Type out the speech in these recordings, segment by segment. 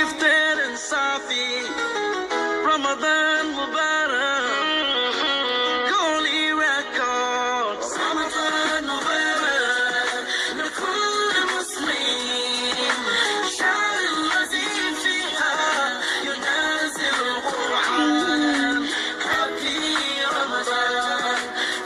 Gifted and Safi. Ramadan Mubarak. Holy Records. رمضان مبارك لكل مسلم، شهر الذي فيها ينزل القرآن. Happy Ramadan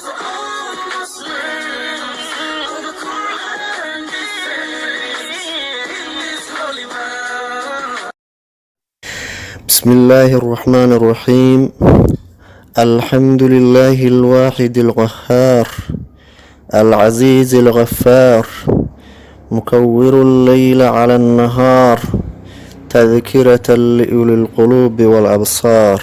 to all Muslims. Oh, the Quran descends in this holy month. بسم الله الرحمن الرحيم. الحمد لله الواحد القهار العزيز الغفار، مكور الليل على النهار تذكرة لأولي القلوب والأبصار،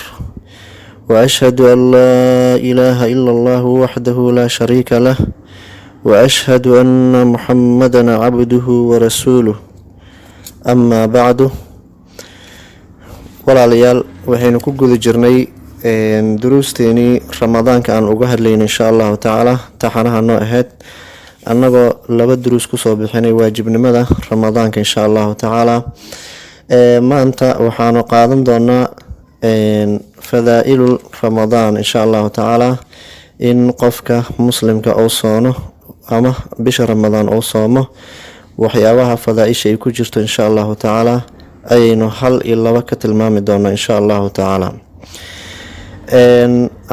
وأشهد أن لا إله إلا الله وحده لا شريك له، وأشهد أن محمدا عبده ورسوله. أما بعد، Walaalayaal, waxaynu ku guda jirnay duruusteenii Ramadaanka aan uga hadlaynay, insha Allahu tacaala, taxanaha noo ahayd, annagoo laba duruus kusoo bixinay waajibnimada Ramadaanka, insha Allahu tacaala. Maanta waxaanu qaadan doonaa fadaa-ilu Ramadaan, insha Allahu tacaala, in qofka muslimka uu soono ama bisha Ramadaan uu soomo, waxyaabaha fadaa-isha ay ku jirto, insha Allahu tacaala, ayaynu hal iyo laba ka tilmaami doonaa, insha Allahu tacaala.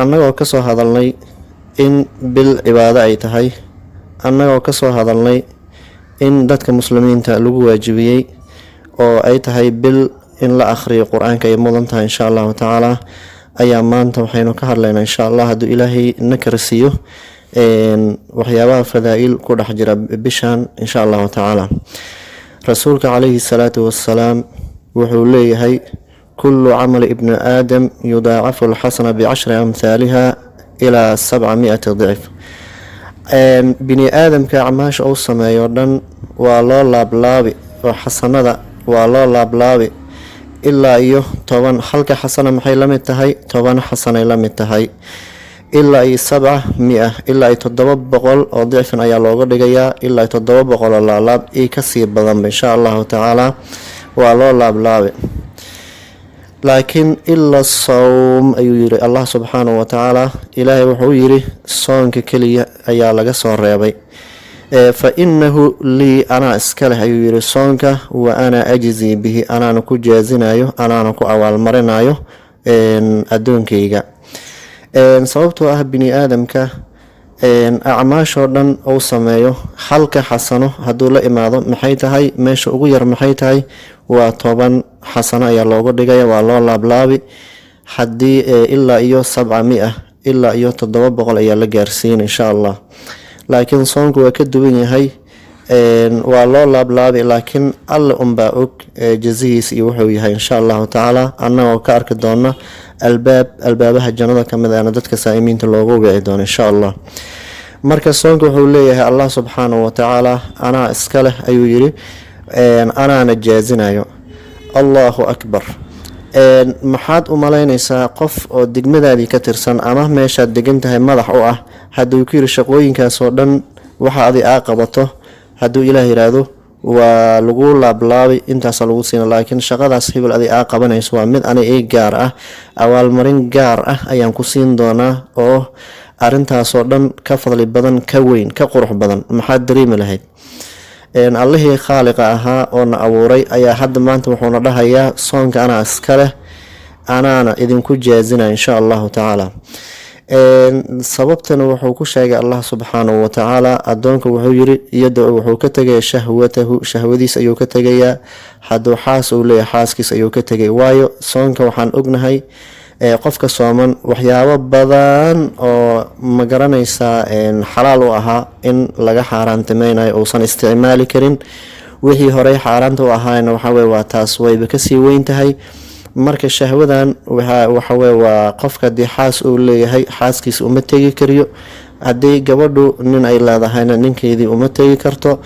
Annagoo kasoo hadalnay in bil cibaado ay tahay, annagoo kasoo hadalnay in dadka muslimiinta lagu waajibiyey oo ay tahay bil in la akhriyo Qur-aanka ay mudan tahay, insha Allahu tacaala, ayaa maanta waxaynu ka hadlaynaa, insha Allah, hadduu Ilaahay na karsiiyo, waxyaabaha fadaa-il ku dhex jira bishan, insha Allahu tacaala. Rasuulka calayhi salaatu wassalaam wuxuu leeyahay: كل عمل ابن آدم يضاعف الحسنة بعشر أمثالها إلى 700 ضعف. Bini aadamka acmaasha uu sameeyo dhan waa loo laablaabi oo xasanada waa loo laablaabi ilaa iyo 10. Halka xasana maxay la mid tahay? 10 xasanay la mid tahay. Ilaa iyo 700, ilaa iyo 700 oo dicfin ayaa looga dhigayaa, ilaa iyo 700 oo laalaab iyo kasii badanba, insha Allahu tacaala, waa loo laablaabi. Laakiin إلا الصوم ayuu yiri Allah subxaanahu watacaala. Ilaahay wuxuu yiri soonka keliya ayaa laga soo reebay. فإنه لي, anaa iska leh ayuu yiri soonka, وأنا أجزي به, anaana ku jaazinayo, anaana ku abaalmarinayo addoonkeyga. Sababtoo ah bini aadamka acmaashoo dhan uu sameeyo, halka xasano hadduu la imaado, maxay tahay meesha ugu yar? Maxay tahay? Waa 10 xasano ayaa looga dhigaya, waa loo laablaabi haddii ilaa iyo 700, ilaa iyo 700 ayaa la gaarsiin, insha Allah. Laakiin soonku waa ka duwan yahay. Waa loo laablaabi, laakiin Alle unbaa og jazihiis iyo wuxuu yahay, insha Allahu tacaala, annagoo ka arki doona albaab albaabaha jannada kamid ahna dadka saa'imiinta loogu wici doono, insha Allah. Marka soonka wuxuu leeyahay Allah subxaanahu watacaala: anaa iska leh ayuu yiri, anaana jaazinayo. Allahu akbar! Maxaad u malaynaysaa qof oo degmadaadii ka tirsan ama meeshaad degan tahay madax u ah hadduu ku yiri: shaqooyinkaasoo dhan waxa adi aa qabato, hadduu Ilaah yiraahdo, waa lagu laablaabay, intaasa lagu siina, laakiin shaqadaas hebel adi aa qabanayso waa mid ani ii gaar ah, abaalmarin gaar ah ayaan ku siin doonaa oo arintaasoo dhan ka fadli badan, ka weyn, ka qurux badan, maxaad dareemi lahayd? Allihii khaaliqa ahaa oo na abuuray ayaa hadda maanta wuxuuna dhahayaa: soonka anaa iska leh, anaana idinku jaazina, insha Allahu tacaala. Sababtana wuxuu ku sheegay Allah subxaanahu watacaala: adoonka wuxuu yiri iyado wuxuu ka tegaya شهوته, shahwadiis ayuu ka tegayaa. Hadduu xaas uu leeyahay, xaaskiis ayuu ka tegay. Waayo, soonka waxaan ognahay qofka sooman waxyaabo badan oo, ma garanaysaa, xalaal u ahaa in laga xaaraantimeynayo, uusan isticmaali karin. Wixii horey xaaraanta u ahaayna waxaweye waa taas wayba kasii weyn tahay. Marka shahwadan waxaweye waa qofka haddii xaas uu leeyahay, xaaskiisa uma tegi kariyo. Haddii gabadhu nin ay leedahayna, ninkeedii uma tegi karto.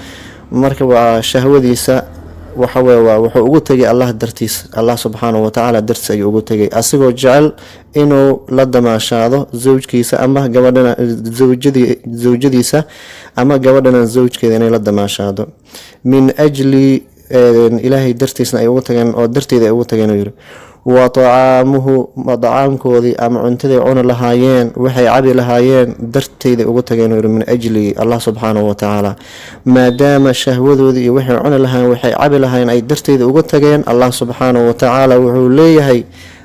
Marka waa shahwadiisa, waxaweye waa wuxuu ugu tegay Allah dartiis, Allah subxaanahu watacaala dartiis ayuu ugu tegay, asigoo jecel inuu la damaashaado zawjkiisa ama gabadhana zawjadii, zawjadiisa, ama gabadhana zawjkeeda inay la damaashaado. من أجلي. Ilaahay dartiisna ay uga tageen oo darteeda ay uga tageen, uu yiri. Wa tacaamuhu, dacaamkoodii ama cuntaday cuni lahaayeen, waxay cabi lahaayeen, darteyday uga tageen, uu yiri, min ajli Allah subxaanahu watacaala. Maadaama shahwadoodii iyo waxay cuni lahaayeen, waxay cabi lahaayeen ay darteyda uga tageen, Allah subxaanahu watacaala wuxuu leeyahay: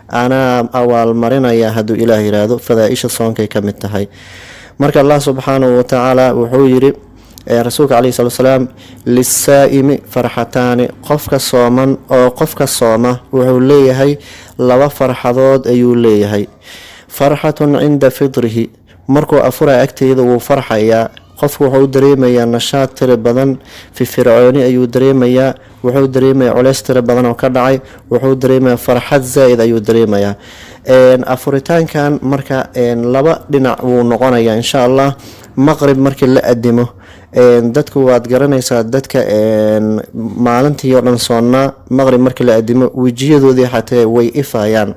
"Anaa abaalmarinaya," hadduu Ilaah yiraahdo. Fadaa-isha soonkay ka mid tahay. Marka Allah subxaanahu watacaala wuxuu yiri rasuulka caleyhi salatu salaam: "Lisaa'imi farxataani." Qofka sooman oo qofka sooma wuxuu leeyahay laba farxadood ayuu leeyahay. "Farxatun cinda fitrihi," markuu afuraya agteeda wuu farxayaa. Qofku wuxuu dareemayaa nashaad tiro badan, firfircooni ayuu dareemayaa, wuxuu dareemayaa culeys tiro badan oo ka dhacay, wuxuu dareemayaa farxad zaa-id ayuu dareemayaa. Afuritaankan marka laba dhinac wuu noqonayaa, insha Allah. Maqrib markii la adimo, dadku waad garanaysaa, dadka maalintii oo dhan soonnaa, maqrib markii la adimo wejiyadoodii xatee way ifayaan.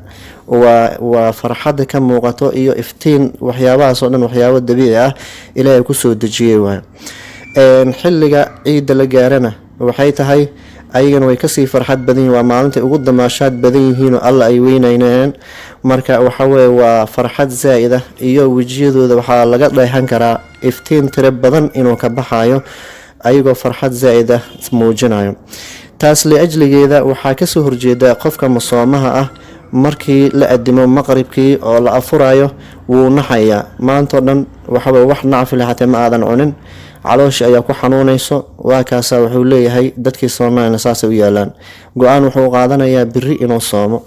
Waa farxadda ka muuqato iyo iftiin, waxyaabahaas oo dhan waxyaabo dabiici ah Ilaahay kusoo dejiyey waay. Xilliga ciidda la gaarana waxay tahay ayagana way kasii farxad badan yihin, waa maalintay ugu damaashaad badan yihiinoo Alla ay weyneynayaan. Marka waxaweye waa farxad zaa-id ah iyo wejiyadooda waxaa laga dheehan karaa iftiin tiro badan inuu ka baxayo, ayagoo farxad zaa-id ah muujinayo. Taas liajligeeda waxaa kasoo horjeeda qofka masoomaha ah. Markii la adimo maqribkii oo la afurayo, wuu naxayaa maantao dhan. Waxaweye wax nacfile xatee ma aadan cunin, calooshii ayaa ku xanuunayso. Waa kaasa wuxuu leeyahay dadkii soomaalina saasay u yaalaan. Go-aan wuxuu qaadanayaa biri inuu soomo.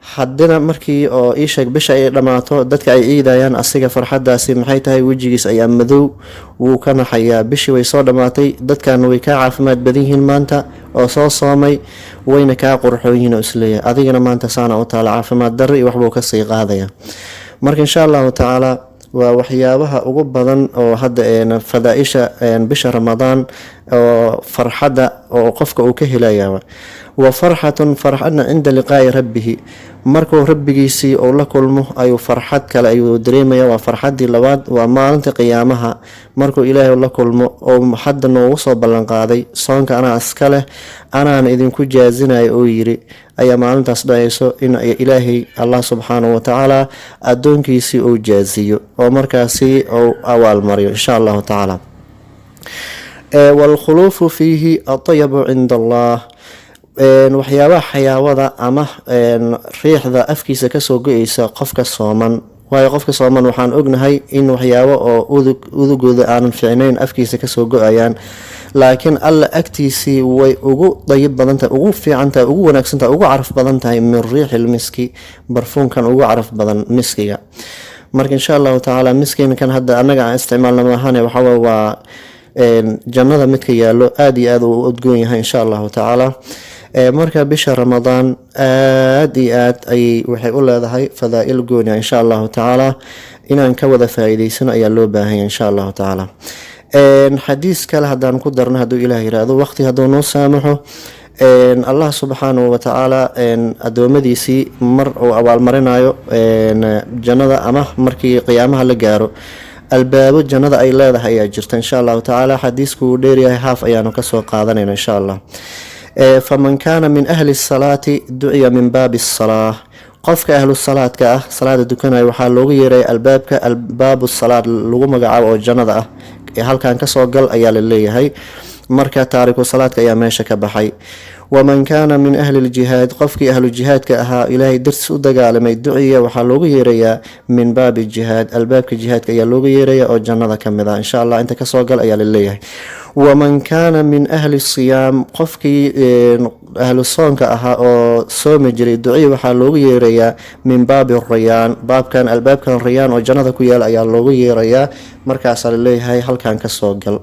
Haddina markii oo iisheeg bisha ay dhammaato, dadka ay ciidayaan, asiga farxadaasi maxay tahay? Wejigiis ayaa madow, wuu ka naxayaa. Bishii way soo dhammaatay, dadkan way kaa caafimaad badan yihiin maanta oo soo soomay, wayna kaa qurxoon yihiin oo isleeyahay. Adigana maanta saana u taala, caafimaad darri iyo waxbuu kasii qaadaya. Marka insha Allahu tacaala waa waxyaabaha ugu badan oo hadda fadaa-isha bisha Ramadaan oo farxadda oo qofka uu ka helaya. "Wa farxatun," farxadna, "cinda liqaa'i rabbihi," markuu rabbigiisii uu la kulmo ayuu farxad kale ayuu dareemaya. Waa farxaddii labaad, waa maalinta qiyaamaha markuu Ilaahay la kulmo, oo hadda noogu soo ballanqaaday: "Soonka anaa iska leh, anaana idinku jaazinayo," oo yiri, ayaa maalintaas dhacayso in Ilaahay Allah subxaanahu watacaala addoonkiisii uu jaaziyo oo markaasi uu abaalmariyo, insha Allahu tacaala. "Waalkhuluufu fiihi atyabu cinda Allah." Waxyaabaha xayaawada ama riixda afkiisa kasoo go-eysa qofka sooman, waayo qofka sooman waxaan ognahay in waxyaabo oo udug udugooda aanan fiicnayn afkiisa kasoo go-ayaan, laakiin Alla agtiisii way ugu dayib badan tahay, ugu fiican tahay, ugu wanaagsan tahay, ugu caraf badan tahay "min riixil miski", barfuunkan ugu caraf badan miskiga. Marka insha Allahu tacaala miskiinkan hadda annaga aan isticmaalna maahane, waxaw waa jannada midka yaallo, aada iyo aada uu udgoon yahay, insha Allahu tacaala. Marka bisha Ramadaan aada iyo aad ayay waxay u leedahay fadaa-il gooniya. Insha Allahu tacaala inaan ka wada faa-iideysano ayaa loo baahanya, insha Allahu tacaala. Xadiis kale haddaan ku darno, hadduu Ilaah yiraahdo, waqti hadduu noo saamaxo, Allah subxaanahu watacaala adoomadiisii mar uu abaalmarinayo jannada ama markii qiyaamaha la gaaro, albaabo jannada ay leedahay ayaa jirta, insha Allahu tacaala. Xadiisku wuu dheeryahay, haaf ayaanu kasoo qaadanayna, insha Allah. "Faman kaana min ahli salaati duciya min baabi asalaa." Qofka ahlu salaadka ah, salaada dukanaya, waxaa loogu yeeray albaabka albaabu salaad lagu magacaabo oo jannada ah. "Halkan kasoo gal," ayaa la leeyahay. Marka taariku salaadka ayaa meesha ka baxay. "Waman kaana min ahli ljihaad," qofkii ahlu jihaadka ahaa, Ilaahay dartiis u dagaalamay, "duciya," waxaa loogu yeerayaa "min baabi jihaad", albaabka jihaadka ayaa loogu yeeraya oo jannada ka mid ah. "Insha Allah inta kasoo gal," ayaa la leeyahay. "Waman kaana min ahli siyaam," qofkii ahlu soonka ahaa oo soomi jiray, "duciya," waxaa loogu yeerayaa "min baabi rayaan", baabkan, albaabkan rayaan oo jannada ku yaala ayaa loogu yeerayaa. Markaasaa laleeyahay: "Halkan kasoo gal."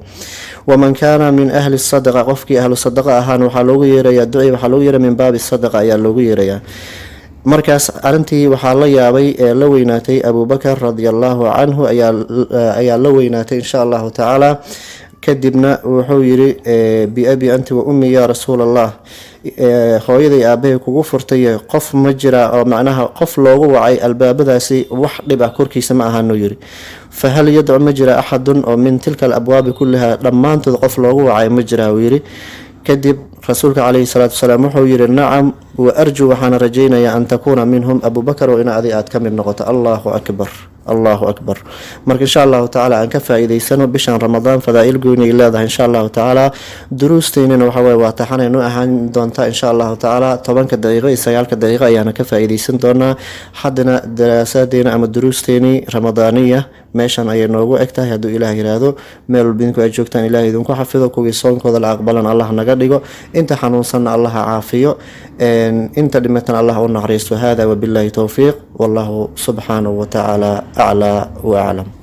"Waman kaana min ahli sadaqa," qofkii ahlu sadaqa ahaana waxaa loogu yeerayaa, "duciya," waxaa loogu yeeraya "min baabi sadaqa" ayaa loogu yeerayaa. Markaas arrintii waxaa la yaabay ee la weynaatay Abubakar radia Allahu canhu ayaa la weynaatay, insha Allahu tacaala. Kadibna wuxuu yiri: "Biabi anti wa ummi ya Rasuul Allah." Hooyaday aabahay kugu furtay qof ma jira oo macnaha qof loogu wacay albaabadaasi wax dhib ah korkiisa ma ahaanuu yiri. Fahal yadcu, ma jira, axadun oo min tilka alabwaabi kulliha, dhammaantood qof loogu wacay ma jira, uu yiri. Kadib Rasuulka caleyhi salaatu wasalaam wuxuu yiri: "Nacam, wa arjuu, waxaana rajaynayaa, an takuuna minhum, Abubakar, oo in adi aad ka mid noqoto." Allahu akbar, Allahu akbar. Marka insha Allahu tacaala aan ka faa-iideysano bishan Ramadaan, fadaa-il gooni ay leedahay. Insha Allahu tacaala duruusteynina waxaweye waa taxanaynu ahaan doontaa insha Allahu tacaala. 10-ka daqiiqo iyo 9-ka daqiiqo ayaana ka faa-iideysan doonaa. Haddana daraasadeena ama duruusteeni ramadaaniya meeshan ayay noogu eg tahay. Hadduu Ilaah yiraahdo, meel walba idinku ay joogtaan, Ilaah idinku xafido. Kuwii soonkooda la aqbalan Allah naga dhigo. Inta xanuunsanna Allah caafiyo, inta dhimatana Allah u naxariisto. Hada wabillahi towfiiq, wallahu subxaanahu watacaala aclaa wa aclam.